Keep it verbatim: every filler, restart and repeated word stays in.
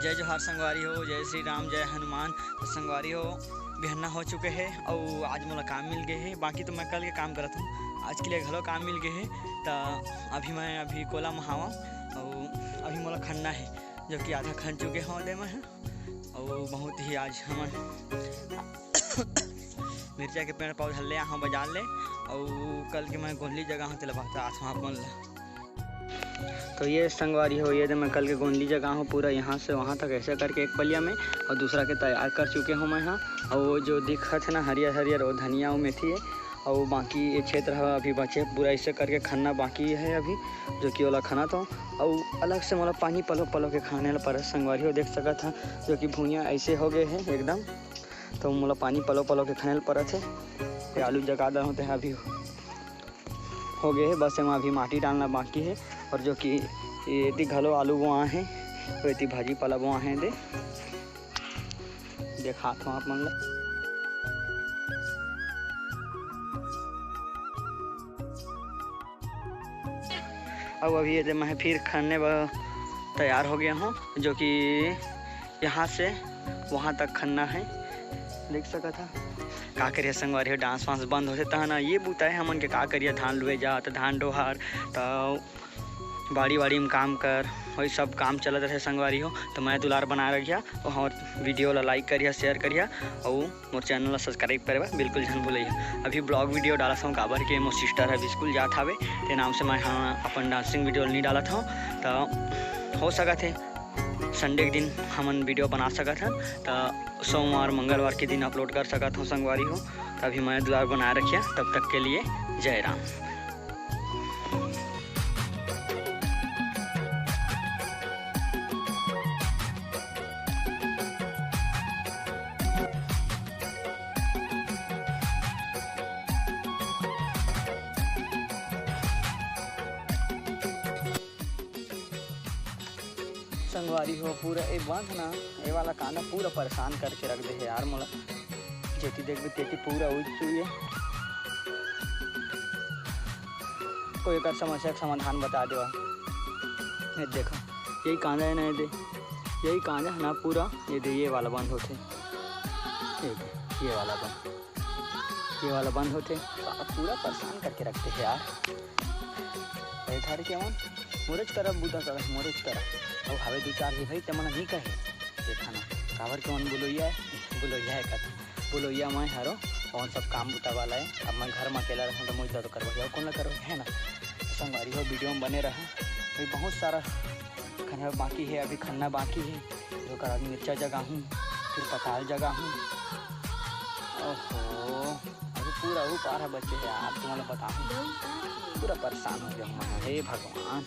जय जोहार संगवारी हो, जय श्री राम, जय हनुमान। तो संगवारी हो, बिहन्ना हो चुके हे अउ आज मोला काम मिल गए हे। बाकी तो मैं कल के काम करत हूँ, आज के लिए घलो काम मिल गए हे। तो अभी मैं अभी कोला महावा अउ अभी मोला खनना हे, जो कि आधा खन चुके हों दे मैं ह। अउ बहुत ही आज हमन मिर्चा के पेड़ पौधा ले आहों बाजार ले, अउ कल के मैं गोंदली जगाहों, तेला बतात हों आप मन ला। तो ये संगवारी हो, ये दे मैं कल के गोंदली जगाहों, पूरा यहाँ से वहाँ तक ऐसे करके एक पलिया में, अउ दूसरा के तैयार कर चुके हों मैं ह। अउ वो जो दिखत हे ना हरियर हरियर, वो धनिया अउ मेथी हे। अउ बाकी ये क्षेत्र ह अभी बचे, पूरा ऐसे करके खनना बाकी हे अभी, जो कि ओला खनत हों। अउ अलग से मोला पानी पलो पलो के खने ल परत संगवारी हो, देख सकत ह, जो कि भुइयां ऐसे हो गए हे एकदम। तो मोला पानी पलो पलो के खने ल परत हे। ये आलू जगा दे हों ते ह, अभी हो गए हे, बस एमा अभी माटी डालना बाकी हे। और जो कि ये एती घलो आलू बोआ हे, वो एती भाजी पाला बोआ हे दे, देखात हों आप मन ला। अउ अभी ये दे मैं फिर खनने बर तैयार हो गया हूँ, जो कि यहाँ से वहाँ तक खनना है। देख सकत ह, का करिया संगवारी हो, डांस वांस बंद होथे तहन ये बुता हे हमन के, का करिया, धान लुए जा त धान डोहार, त बाड़ी वाड़ी में काम कर, वही सब काम चलत रहे संगवारी हो। तो मैं दुलार बनाए रखिया और वीडियो ला लाइक करिया, शेयर करिया, अउ मोर चैनल ला सब्सक्राइब करे बर बिल्कुल झन भूलइया। अभी ब्लॉग वीडियो डालत हों, काबर के मोर सिस्टर ह अभी स्कूल जात हावे, ते नाम से मैं ह अपन डांसिंग वीडियो नहीं डालत हों। तो हो सकत हे संडे के दिन हमन वीडियो बना सकत हन, तो सोमवार मंगलवार के दिन अपलोड कर सकत हों संगवारी हो। तो अभी मैं दुलार बनाए रखिया, तब तक के लिए जय राम। संगवारी हो, पूरा ए बंद ना, ए वाला कांदा पूरा परेशान करके रख दे हे यार मोला। जेती देखबे तेती पूरा उज चुई हे। कोई एकर समस्या के समाधान बता देवा। ये देखो, यही कांदा है ना, ये दे, यही कांदा है ना पूरा, ये दे, ये वाला बंद होथे, ये दे, ये वाला बंद, ये वाला बंद होथे। पूरा परेशान करके रखते हैं यार। भाई घर के मन मोरेच करा, बुता करा, मोरेच करा। अब हवे दू चार भी भाई, ते मन नहीं कहे, देखा ना, काबर के मन बुलोइया है, बुलोइया है कथे। बुलोइया मैं हरो, कौन सब काम बुता वाला है। अब मैं घर में अकेला रहूँ तो मुझे तो करवाई, और कौन ला करवाई, है ना? तो संगवारी हो, वीडियो में बने रहा। अभी बहुत सारा खनना बाकी है, अभी खनना बाकी है। जो कर अभी मिर्चा जगाहूँ, फिर पताल जगाहूँ। ओहो, अभी पूरा ऊपर है बच्चे है, आप तुम्हारा बताऊँ, पूरा परेशान हो गया हूँ मैं, हे भगवान।